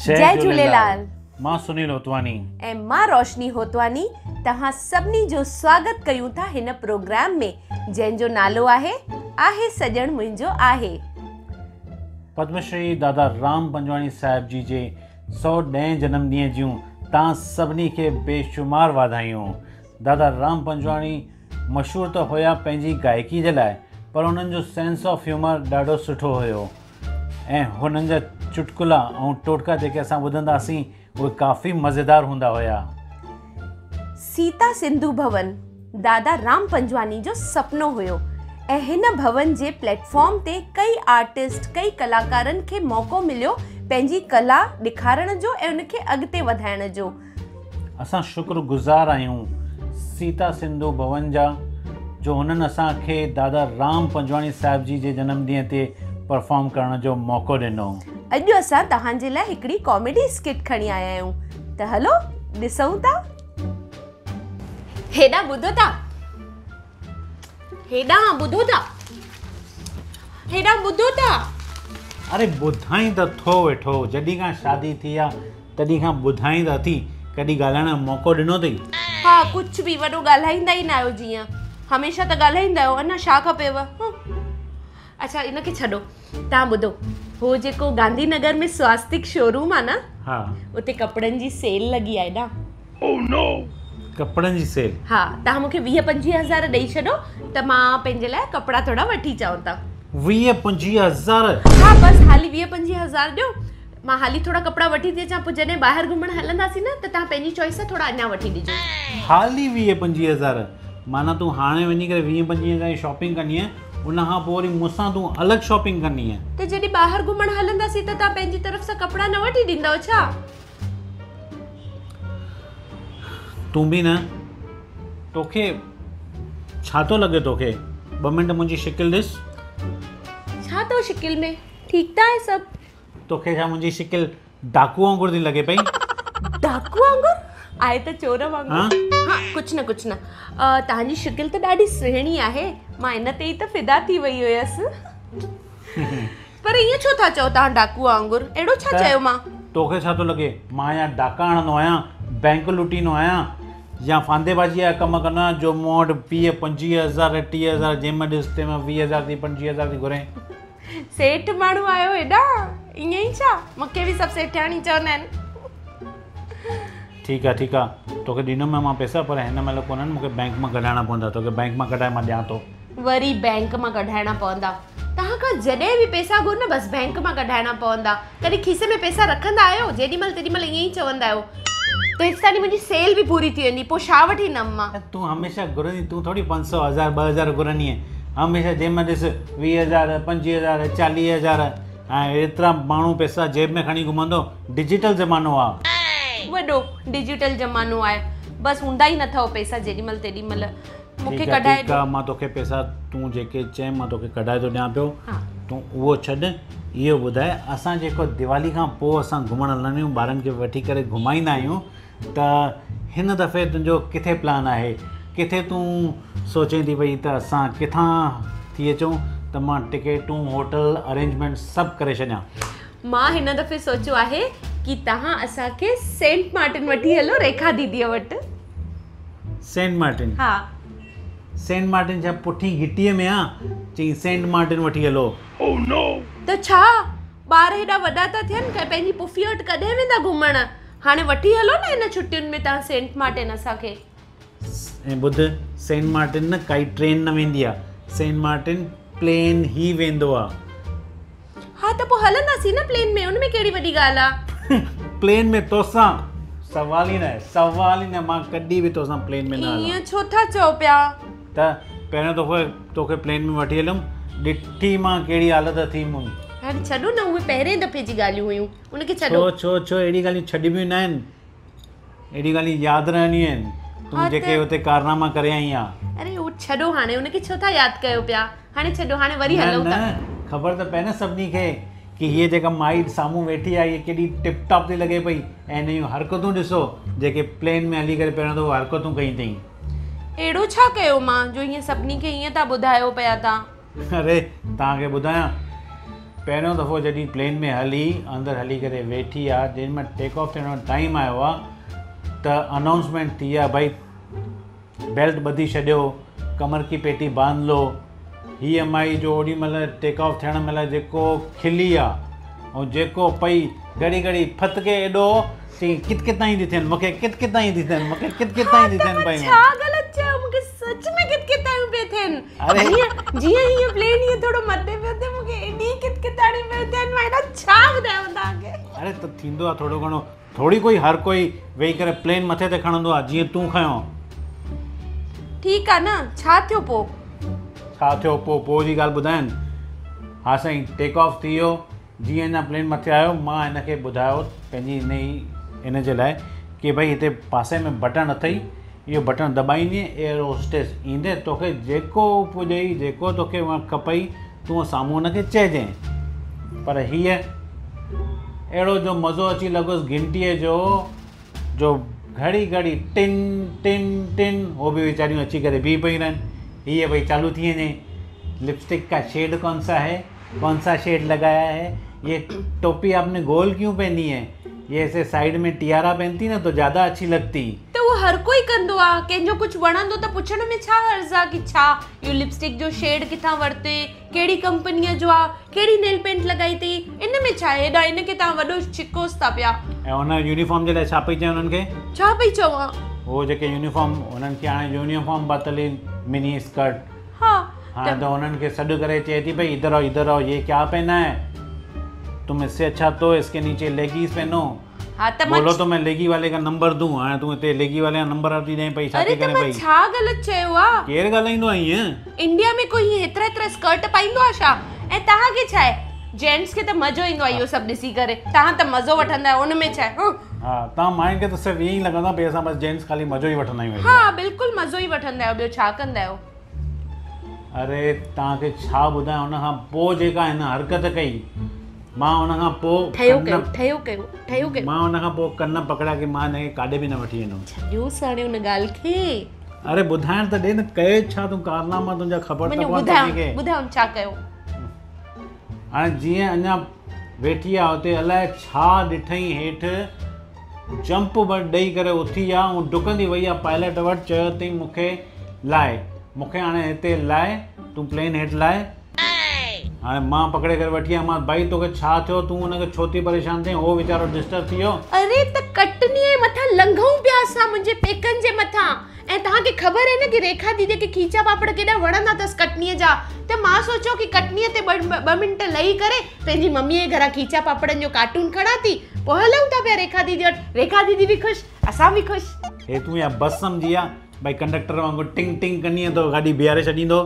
جئي جهوليلال. مان سنيل هوتواڻي. ۽ مان روشني هوتواڻي توهان سڀني جو سواگت ڪيون ٿا هن پروگرام ۾ جنهن جو نالو آهي آهي سڄڻ منهنجو آهي. پدمشري دادا رام پنجواڻي صاحب جي جي 110 جنم ڏينهن جون توهان سڀني کي بيشمار واڌايون. دادا رام پنجواڻي مشهور ته هيا پنهنجي گائڪي جي لاء پر انهن جو سينس آف هيومر ڏاڍو سٺو هيو ۽ هنن جا چٽڪلا ۽ ٽوٽڪا جيڪي اسان ٻڌنداسين اهي ڪافي مزيدار هوندا هيا. سيتا سنڌو ڀون دادا رام پنجواڻي جو سپنو هيو ۽ هن ڀون جي پليٽ فارم تي ڪئي آرٽسٽ ڪئي ڪلاڪارن کي موقعو مليو پنهنجي ڪلا ڏيکارڻ جو ۽ ان کي اڳتي وڌائڻ جو. اسان شڪر گذار آهيون سيتا سنڌو ڀون جا جو هنن اسان کي دادا رام پنجواڻي صاحب جي جي جنم ڏينهن تي پرفارم ڪرڻ جو موقعو ڏنو. اڄ اسان توهان جي لاء هڪڙي ڪاميڊي اسڪٽ کڻي آيا آهيون ته هلو ڏسون ٿا. هيڏانهن ٻڌو ٿا. هيڏانهن ٻڌو ٿا. هيڏانهن ٻڌو ٿا. اري ٻڌائين ته ٿو ويٺو جڏهن کان شادي ٿي آ تڏهن کان ٻڌائين ته اٿي، ڪڏهن ڳالهائڻ جو موقعو ڏنو اٿئي؟ ها ڪجهه به وڏو ڳالهائيندا ئي ناهيو جيئن هميشه ته ڳالهائيندا آهيو اڃا ڇا کپيو هون. اڇا ان کي ڇڏو توهان ٻڌو هو جيڪو گانڌي نگر ۾ سواستڪ شوروم آ نه ها اتي ڪپڙن جي سيل لڳي آهي نه. ڪپڙن جي سيل؟ ها توهان مون کي 20 25 هزار ڏئي ڇڏو ته مان پنهنجي لاء ڪپڙا ٿورا وٺي اچان اتان. 20 25 هزار؟ ها بس حالي 20 25 هزار ڏيو مان حالي ٿورا ڪپڙا وٺي ٿي اچان پوء جڏهن ٻاهر گهمڻ هلنداسين نه ته توهان پنهنجي چوائس سان ٿورا اڃا وٺي ڏجو. حالي 20 25 هزار معنيٰ تون هاڻي وڃي ڪري 20 25 هزار جي شاپنگ ڪندينء ان کان پوء وري مون سان تون الڳ شاپنگ ڪندينء. ته جڏهن ٻاهر گهمڻ هلنداسين ته توهان پنهنجي طرف سان ڪپڙا نه وٺي ڏيندؤ ڇا؟ تون به نه توکي ڇا ٿو لڳي توکي ٻه منٽ منهنجي شڪل ڏس. ڇا اٿو شڪل ۾ ٺيڪ ته آهي سڀ. توکي ڇا منهنجي شڪل ڊاڪو وانگر ٿي لڳي پئي؟ ڊاڪو وانگر؟ آهي ته چور وانگر. ها ڪجهه نه ڪجهه نه توهان جي شڪل ته ڏاڍي سهڻي آهي مان ان تي ئي ته فدا ٿي وئي هيس. پر ائين ڇو ٿا چئو توهان ڊاڪو وانگر؟ اهڙو ڇا چيو مان؟ توکي ڇا ٿو لڳي مان يا ڊاڪا هڻندو آهيان، بئنڪ لٽيندو آهيان يا ڦاندي بازيء جا ڪم ڪندو آهيان جو مون وٽ 20 25 هزار 30 هزار جنهن مهل ڏس تنهن مهل 20 هزار ٿي 25 هزار ٿي گهرين. سيٺ ماڻهو آهيو هيڏا ائين ئي ڇا مون کي به سڀ سيٺياڻي چوندا آهن. ٺيڪ آ ٺيڪ آ توکي ڏيندومانء مان پئسا پر هن مهل ڪونهن مون کي بئنڪ مان ڪڍائڻا پوندا توکي بئنڪ مان ڪڍائي مان ڏيان ٿو. وري بئنڪ مان ڪڍائڻا پوندا توهان کان جڏهن به پئسا گهر نه بس بئنڪ مان ڪڍائڻا پوندا ڪڏهن کيسي ۾ پئسا رکندا آهيو جيڏي مهل تيڏي مهل ائين ئي چوندا آهيو تيستائين منهنجي سيل به پوري ٿي ويندي پوء ڇا وٺيندم مان. تون هميشه گهرندي تون ٿوري 500 هزار 2000 گهرندينء هميشه جنهن مهل ڏس 20 هزار 25 هزار 40 هزار ۽ ايترا ماڻهو پئسا جيب ۾ کڻي گهمندو ڊجيٽل زمانو آ. وڏو ڊجيٽل زمانو آهي بس هوندا ئي نه اٿو پئسا جيڏي مهل تيڏي مهل مون کي ڪڍائي ڏيو. ٺيڪ آ مان توکي پئسا تون جيڪي چئين مان توکي ڪڍائي ٿو ڏيان پيو تون اهو ڇڏ اهو ٻڌاء اسان جيڪو ديوالي کان پوء اسان گهمڻ هلندا آهيون ٻارن کي وٺي ڪري گهمائيندا آهيون ته هن دفعي تنهنجو ڪٿي پلان آهي ڪٿي تون سوچين ٿي پئي ته اسان ڪٿان ٿي اچون ته مان ٽڪيٽون هوٽل ارينجمينٽ سڀ ڪري ڇڏيان. مان هن دفعي سوچيو آهي ڪي توهان اسان کي سينٽ مارٽن وٺي هلو ريکا ديديء وٽ. Saint Martin? ها. سينٽ مارٽن ڇا پٺين گهٽيء ۾ آ؟ چئين سينٽ مارٽن وٺي هلو. ته ڇا ٻار هيڏا وڏا ٿا ٿين پنهنجي پڦيء وٽ ڪڏهن ويندا گهمڻ؟ هاڻي وٺي هلو نه هن ڇٽين ۾ توهان سينٽ مارٽن اسان کي. ۽ ٻڌ سينٽ مارٽن نه ڪائي ٽرين نه ويندي آ سينٽ مارٽن پلين ئي ويندو آ. ها ته پوء هلنداسين نه پلين ۾ ان ۾ ڪهڙي وڏي ڳالهه آ. پلين ۾ توسان سوال ئي نه سوال ئي نه مان ڪڏهن به توسان پلين ۾ نه هلان. ائين ڇو ٿا چئو پيا. ته پهريون دفعو توکي پلين ۾ وٺي هليم ڏٺي مان ڪهڙي حالت ٿي مون. هاڻي ڇڏو نه اهي پهرين دفعي جي ڳالهيون هيون ان کي ڇڏو. ڇو ڇو ڇو اهڙي ڳالهيون ڇڏبيون نه آهن. اهڙيون ڳالهيون ياد رهنديون آهن. تون جيڪي اتي ڪارناما ڪري آئين آن. اري اهو ڇڏو هاڻي ان کي ڇو ٿا ياد ڪيو پيا. هاڻي ڇڏو هاڻي وري هلون ٿا. نه نه خبر ته پئي نه سڀني کي ڪي هيء جيڪا مائي سامهون ويٺي آهي هيء ڪيڏي ٽپ ٽاپ ٿي لڳي پئي ۽ هن جون حرڪتون ڏسو جيڪي پلين ۾ هلي ڪري پهريون دفعو حرڪتون ڪيون اٿئين. اهڙو ڇا ڪيو مان جو هيئن سڀني کي هيئن ٿا ٻڌايو پيا توهان. اري توهان کي ٻڌايان. پهريون دفعو جڏهن پلين ۾ هلي اندر هلي ڪري ويٺي آ جنهن مهل ٽيڪ آف ٿيڻ جو ٽائيم آيو آ ته انائونسمينٽ ٿي آ ڀئي بيلٽ ٻڌي ڇڏيو ڪمر ڪي پيٽي بانڌ لو هيء مائي جو اوڏي مهل ٽيڪ آف ٿيڻ مهل جيڪو کلي آ ۽ جيڪو پئي گهڙي گهڙي ڦٿڪي ايڏو چئي ڪت ڪتايون ٿي ٿين مونکي ڪت ڪتايون ٿي ٿين مونکي ڪت ڪتايون ٿي ٿين پيون. ڇا غلط چيو مونکي سچ ۾ ڪت ڪتايون پئي ٿين جيئن جيئن هيئن پلين هيئن ٿورو مٿي پيو ٿئي مونکي ايڏي ڪت ڪتاڻيون پيون ٿين مان ايڏا ڇا ٻڌايانو توهان کي. اري ته ٿيندو آ ٿورو گهڻو ٿوري ڪوئي هر ڪوئي ويهي ڪري پلين مٿي تي کڻندو آ جيئن تون کنيو. ٺيڪ آ نه ڇا ٿيو پو. ڇا ٿيو پو پو جي ڳالهه ٻڌايان ها سائين ٽيڪ آف ٿي ويو. جيئن اڃا پلين مٿي آيو مان هن کي ٻڌايو پنهنجي ان ئي ان جي لاء ڪي ڀئي هتي پاسي ۾ بٽڻ اٿئي اهو بٽڻ دٻائيندين ايئر هوسٽيس ايندي توکي جيڪو پڄئي جيڪو توکي کپئي تون سامهون هن کي چئجين پر هيء اهڙو جو مزو اچي لڳس گهنٽيء جو جو گهڙي گهڙي ٽن ٽن ٽن هو به ويچاريون اچي ڪري بيهي پيون رهن هيء ڀئي چالو ٿي وڃي لپسٽڪ ڪا شيڊ ڪون سا هي ڪون سا شيڊ لگايا هي يي ٽوپي آپ ني گول ڪيون پهني هي يي ايسي سائيڊ ۾ ٽيارا پهنتي نه تو زياده اڇي لگتي. ته اهو هر ڪوئي ڪندو آ ڪنهن جو ڪجهه وڻندو ته پڇڻ ۾ ڇا حرج آ ڪي ڇا اهو لپسٽڪ جو شيڊ ڪٿان ورتي ڪهڙي ڪمپنيء جو آ ڪهڙي نيل پينٽ لڳائي اٿئي ان ۾ ڇا آهي هيڏا ان کي توهان وڏو ڇڪوس ٿا پيا. ۽ ان يونيفارم جي لاء ڇا پئي چئين انهن کي؟ ڇا پئي چوان؟ هو جيڪي يونيفارم انهن کي هاڻي يونيفارم پاتل هئي مني اسڪرٽ ها هاڻي ته انهن کي سڏ ڪري چئي ٿي پئي ادهر آئو ادهر آئو يي ڪيا پهنا هي تم اس سي اڇا تو اس ڪي نيچي ليگيز پهنو ها ته مان بولو تو مين ليگي والي ڪا نمبر دون هاڻي تون هتي ليگي والي جا نمبر ٿي ڏئين پئي ڇا اري ٿي ته ڪرين مان پئي ڇا غلط چيو آ ڪير ڳالهائيندو آ ائين انڊيا ۾ ڪوئي هيئن هيترا هيترا اسڪرٽ پائيندو آ ڇا ۽ توهان کي ڇا آهي جينٽس کي ته مزو ايندو آ اهو سڀ ڏسي ڪري توهان ته مزو وٺندا آهيو ان ۾ ڇا آهي هن ها توهان ماين کي ته صرف ائين ئي لڳندو آ ڀئي اسان بس جينٽس خالي مزو ئي وٺندا آهيون ها بلڪل مزو ئي وٺندا آهيو ٻيو ڇا ڪندا آهيو. اري توهان کي ڇا ٻڌايان ان کان پوء جيڪا هن حرڪت ڪئي مان ان کان پوء ٺهيو ڪيو ٺهيو ڪيو ٺهيو ڪيو مان ان کان پوء ڪن پڪڙيا ڪي مان هن کي ڪاڏي به نه وٺي ويندم. ڇڏيوس هاڻي ان ڳالهه کي. اري ٻڌائڻ ته ڏي نه ڪيو ڇا تون ڪارناما تنهنجا خبر ته پون سڀني کي. ٻڌايو ڇا ڪيو. هاڻي جيئن اڃا ويٺي آ اتي الائي ڇا ڏٺئين هيٺ جمپ ڏئي ڪري اٿي آ ۽ ڊڪندي وئي آ پائلٽ وٽ چيو اٿئين مون کي لاهه مون کي هاڻي هتي لاهه تون پلين هيٺ لاهه هاڻي مان پڪڙي ڪري وٺي آيومانس ڀائي توکي ڇا ٿيو تون هن کي ڇو ٿي پريشان ٿئين هو ويچارو ڊسٽرب ٿي ويو. اري ته ڪٽنيء جي مٿان لنگهون پيا اسان منهنجي پيڪن جي مٿان ۽ توهان کي خبر آهي نه ڪي ريکا ديديء کي کيچا پاپڙ ڪيڏا وڻندا اٿس ڪٽنيء جا ته مان سوچيو ڪي ڪٽنيء تي ٻه منٽ لهي ڪري پنهنجي مميء جي گهران کيچا پاپڙن جو ڪارٽون کڻان ٿي پوء هلون ٿا پيا ريکا ديدي وٽ ريکا ديدي به خوش اسان به خوش. هي تون يا بس سمجهي آ ڀئي ڪنڊڪٽر وانگر ٽنگ ٽنگ ڪندينء ته گاڏي بيهاري ڇڏيندو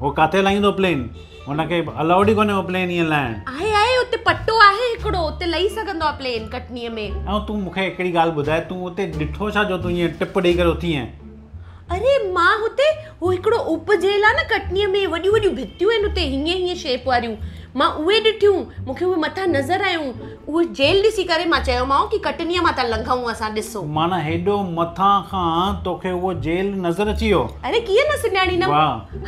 هو ڪاٿي لاهيندو پلين. هن کي الائوڊ ئي ڪونهي هو پلين ائين لاهڻ. آهي آهي اتي پٽو آهي هڪڙو اتي لهي سگهندو آ پلين ڪٽنيء ۾. ۽ تون مون کي هڪڙي ڳالهه ٻڌاء تون اتي ڏٺو ڇا جو تون ائين ٽپ ڏئي ڪري اٿي آهين. اري مان هتي هو هڪڙو اپ جيل آ نه ڪٽنيء ۾ وڏيون وڏيون ڀتيون آهن اتي هيئن هيئن شيپ واريون مان اهي ڏٺيون مون کي اهي مٿان نظر آيون اهو جيل ڏسي ڪري مان چيومانو ڪي ڪٽنيء مان ٿا لنگهون اسان ڏسو. معنيٰ هيڏو مٿان کان توکي اهو جيل نظر اچي ويو. اري ڪيئن نه سڃاڻيندم.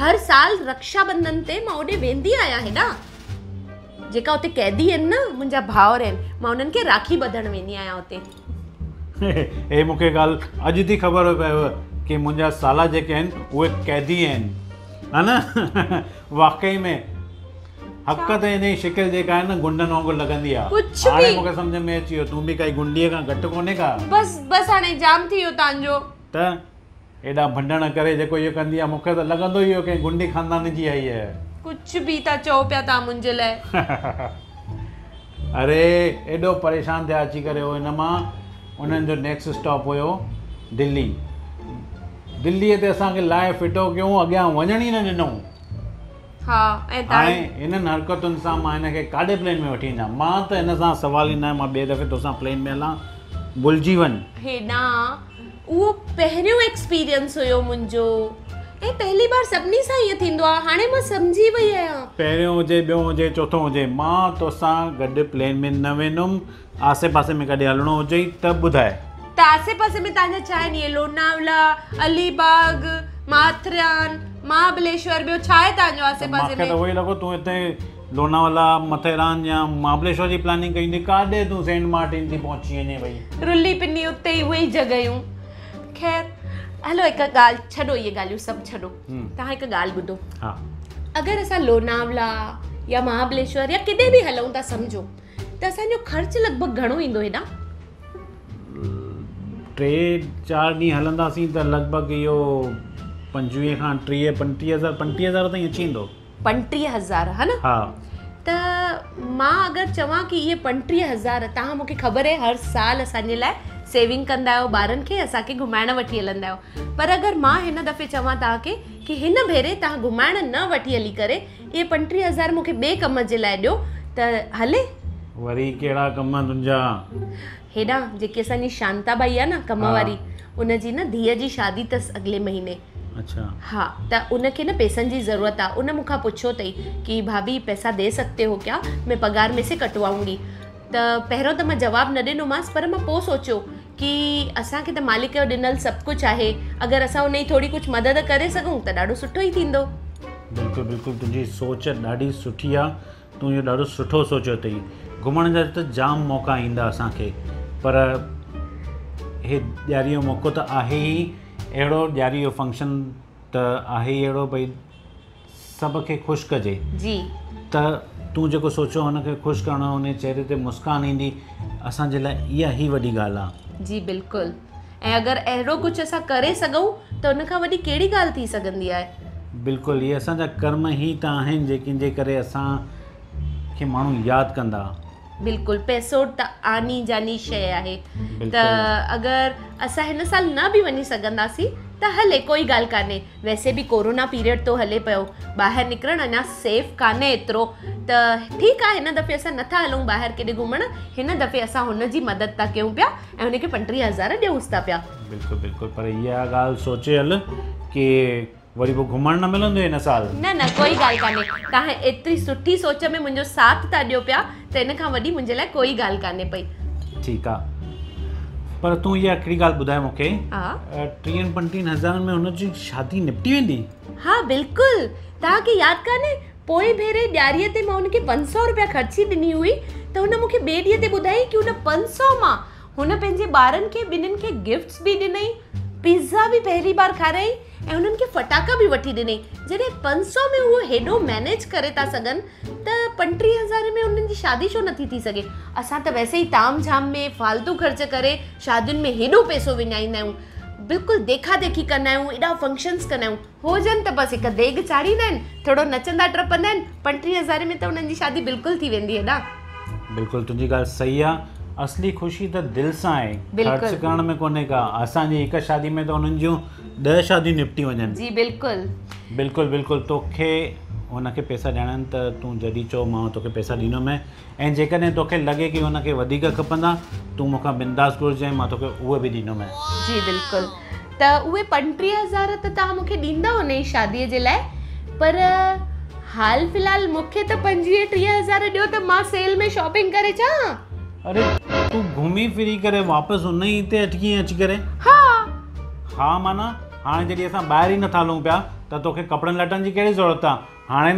هر سال رڪشا بنڌن تي مان اوڏي ويندي آهيان هيڏانهن جيڪا اتي قيدي آهن نه منهنجا ڀائر آهن مان انهن کي راکي ٻڌڻ ويندي آهيان اتي. هي مون کي ڳالهه اڄ ٿي خبر پئي ڪي منهنجا سالا جيڪي آهن اهي قيدي آهن ها نه واقعي ۾ حق ته هن جي شڪل جيڪا آهي نه غنڊن وانگر لڳندي آهي. ڪجهه به. هاڻي مون کي سمجهه ۾ اچي ويو تون به ڪائي غنڊيء کان گهٽ ڪونهي ڪا. بس بس هاڻي جام ٿي ويو توهان جو. ته ايڏا ڀنڊڻ ڪري جيڪو اهو ڪندي آهي مون کي ته لڳندو ئي هو ڪنهن غنڊي خاندان جي آهي هيء. ڪجهه به ٿا چئو پيا توهان منهنجي لاء. اري ايڏو پريشان ٿيا اچي ڪري هو هن مان انهن جو نيڪسٽ اسٽاپ هيو دلي. دليء تي اسان کي لاهي ڦٽو ڪيون اڳيان وڃڻ ئي نه ڏنئون. ها ۽ تان. هاڻي هنن حرڪتن سان مان هن کي ڪاڏي پلين ۾ وٺي وڃان. مان ته هن سان سوال ئي ناهي مان ٻئي دفعي توسان پلين ۾ هلان ڀلجي وڃ. هيڏانهن اهو پهريون ايڪسپيرينس هيو منهنجو ۽ پهلي بار سڀني سان ائين ٿيندو آهي هاڻي مان سمجهي وئي آهيان. پهريون هجي ٻيون هجي چوٿون هجي مان توسان گڏ پلين ۾ نه ويندم آسي پاسي ۾ ڪاڏي هلڻو هجئي ته ٻڌاء. ته آسي پاسي ۾ توهان جا ڇا آهن اهي لوناولا، علي باغ، ماٿريان، مهابليشور ٻيو ڇا آهي توهان جو آسي پاسي ۾؟ مان کي ته اهو ئي لڳو تون هتي لوناولا، مٿيران يا مهابليشور جي پلاننگ ڪئي هوندي، ڪاڏي تون سينٽ مارٽن ٿي پهچي وڃين پئي. رلي پني اتي ئي اهي ئي جڳهيون. خير هلو هڪ ڳالهه ڇڏو اهي ڳالهيون سڀ ڇڏو. توهان هڪ ڳالهه ٻڌو. ها. اگر اسان لوناولا يا مهابليشور يا ڪيڏي به هلون ٿا سمجهو ته اسان جو خرچ لڳ ڀڳ گهڻو ايندو هيڏانهن؟ ٽي چار ڏينهن هلنداسين ته لڳ ڀڳ اهو 25 کان 30 35 هزار 35 هزار تائين اچي ويندو. 35 هزار ها نه؟ ها. ته مان اگر چوان ڪي اهي 35 هزار توهان مون کي خبر آهي هر سال اسان جي لاء سيونگ ڪندا آهيو ٻارن کي اسان کي گهمائڻ وٺي هلندا آهيو پر اگر مان هن دفعي چوان توهان کي ڪي هن ڀيري توهان گهمائڻ نه وٺي هلي ڪري اهي 35 هزار مون کي ٻئي ڪم جي لاء ڏيو ته هلي؟ وري ڪهڙا ڪم تنهنجا؟ هيڏانهن جيڪي اسان جي شانتا ٻائي آهي نه ڪم واري ان جي نه ڌيء جي شادي اٿس اڳلي مهيني. اڇا. ها ته ان کي نه پئسن جي ضرورت آ ان مون کان پڇيو اٿئي ڪي ڀاڀي پئسا the سگتي هو ڪيا مين پگهار ۾ سي ڪٽوائونگي ته پهريون ته مان جواب نه ڏنومانس پر مان پوء سوچيو ڪي اسان کي ته مالڪ جو ڏنل سڀ ڪجهه آهي اگر اسان ان جي ٿوري ڪجهه مدد ڪري سگهون ته ڏاڍو سٺو ئي ٿيندو. بلڪل بلڪل تنهنجي سوچ ڏاڍي سٺي آ تون اهو ڏاڍو سٺو سوچيو اٿئي. گهمڻ جا ته جام موقعا ايندا اسان کي پر هي ڏياري جو موقعو ته آهي ئي اهڙو ڏياري جو فنڪشن ته آهي ئي اهڙو ڀئي سڀ کي خوش ڪجي. جي. ته تون جيڪو سوچيو هن کي خوش ڪرڻو هن جي چهري تي مسڪان ايندي اسان جي لاء اها ئي وڏي ڳالهه آ. جي بلڪل ۽ اگر اهڙو ڪجهه اسان ڪري سگهون ته ان کان وڏي ڪهڙي ڳالهه ٿي سگهندي آهي. بلڪل اهي اسان جا ڪرم ئي ته آهن جيڪن جي ڪري اسان کي ماڻهو ياد ڪندا. بلڪل پئسو ته آني جاني شيء آهي ته اگر اسان هن سال نه به وڃي سگهنداسين ته هلي ڪوئي ڳالهه ڪانهي ويسي به ڪورونا پيريڊ ٿو هلي پيو ٻاهر نڪرڻ اڃا سيف ڪانهي ايترو ته ٺيڪ آهي هن دفعي اسان نٿا هلون ٻاهر ڪيڏي گهمڻ هن دفعي اسان هن جي مدد ٿا ڪيون پيا ۽ هن کي 35 هزار ڏيونس ٿا پيا. بلڪل بلڪل پر اها ڳالهه سوچي هل ڪي وري پوء گهمڻ نه ملندو هن سال. نه نه ڪوئي ڳالهه ڪانهي توهان ايتري سٺي سوچ ۾ منهنجو ساٿ ٿا ڏيو پيا ته ان کان وڏي منهنجي لاء ڪوئي ڳالهه ڪانهي پئي. ٺيڪ آ پر تون اها هڪڙي ڳالهه ٻڌاء مون کي. ها. ٽيهن پنجٽيهن هزارن ۾ هن جي شادي نپٽي ويندي؟ ها بلڪل توهان کي ياد ڪانهي پوئين ڀيري ڏياريء تي مان هن کي 500 رپيا خرچي ڏني هئي ته هن مون کي ٻئي ڏينهن تي ٻڌايائين ڪي ان 500 مان هن پنهنجي ٻارن کي ٻنهين کي گفٽس به ڏنائين، پيزا به پهرين بار کارايائين ۽ هنن کي ڦٽاڪا به وٺي ڏنائين. جڏهن 500 ۾ هو هيڏو مئنيج ڪري ٿا سگهن ته 35 هزارين ۾ هنن جي شادي ڇو نٿي ٿي سگهي؟ اسان ته ويسي ئي تام جهام ۾ فالتو خرچ ڪري شادين ۾ هيڏو پئسو وڃائيندا آهيون. بلڪل ديکا ديکي ڪندا آهيون، ايڏا فنڪشنس ڪندا آهيون. هو ڄڻ ته بس هڪ ديڳ چاڙهيندا آهن، ٿورو نچندا ٽپندا آهن، 35 هزارين ۾ ته انهن جي شادي بلڪل ٿي ويندي هيڏانهن. بلڪل تنهنجي ڳالهه صحيح آ اصلي خوشي ته دل سان آهي خرچ ڪرڻ ۾ ڪونهي ڪا اسان جي هڪ شادي ۾ ته انهن جون 10 شاديون نپٽي وڃن. جي بلڪل. بلڪل بلڪل توکي هن کي پئسا ڏيڻا آهن ته تون جڏهن چئو مان توکي پئسا ڏيندومانء ۽ جيڪڏهن توکي لڳي ڪي هن کي وڌيڪ کپندا تون مون کان بنداس گهرجانء مان توکي اهي به ڏيندومانء. جي بلڪل ته اهي 35 هزار ته توهان مون کي ڏيندؤ هن جي شاديء جي لاء پر حال في الحال مون کي ته 25 30 هزار ڏيو ته مان سيل ۾ شاپنگ ڪري اچان. اري تون گهمي ڦري ڪري واپس ان ئي تي اٽڪي آهين اچي ڪري. ها. ها معنيٰ هاڻي جڏهن اسان ٻاهر ئي نٿا هلون پيا ته توکي ڪپڙن لٽن جي ڪهڙي ضرورت آ. هاڻي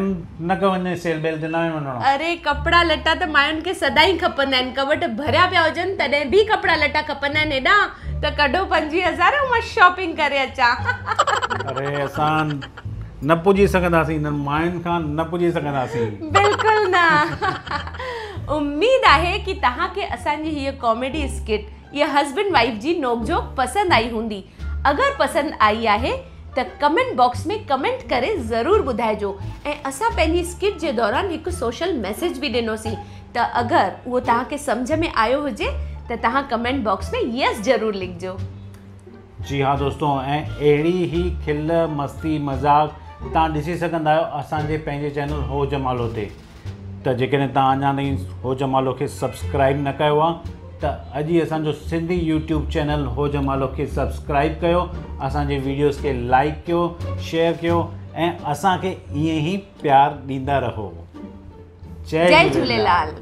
نه ڪو وڃي سيل بيل تي نه وڃڻو. اري ڪپڙا لٽا ته ماين کي سدائين کپندا آهن ڪٻٽ ڀريا پيا هجن تڏهن به ڪپڙا لٽا کپندا آهن هيڏانهن ته ڪڍو 25 هزار ۽ مان شاپنگ ڪري اچان. اري اسان نه پڄي سگهنداسين انهن ماين کان نه پڄي سگهنداسين. بلڪل نه اميد آهي ڪي توهان کي اسان جي هيء ڪاميڊي اسڪٽ اها هسبنڊ وائيف جي نوڪ جهوڪ پسند آئي هوندي اگر پسند آئي آهي ته ڪمينٽ باڪس ۾ ڪمينٽ ڪري ضرور ٻڌائجو ۽ اسان پنهنجي اسڪٽ جي دوران هڪ سوشل ميسيج به ڏنوسين ته اگر اهو توهان کي سمجهه ۾ آيو هجي ته توهان ڪمينٽ باڪس ۾ يس ضرور لکجو. جي ها دوستو ۽ اهڙي ئي کل مستي مذاق توهان ڏسي سگهندا آهيو اسان جي پنهنجي چينل هو جمالو تي. ته جيڪڏهن توهان اڃا تائين هو جمالو کي سبسڪرائيب نه ڪيو آهي ته اڄ ئي اسان جو سنڌي يوٽيوب چينل هو جمالو کي سبسڪرائيب ڪيو اسان جي ويڊيوز کي لائيڪ ڪيو شيئر ڪيو ۽ اسان کي ائين ئي پيار ڏيندا رهو جئي جهوليلال.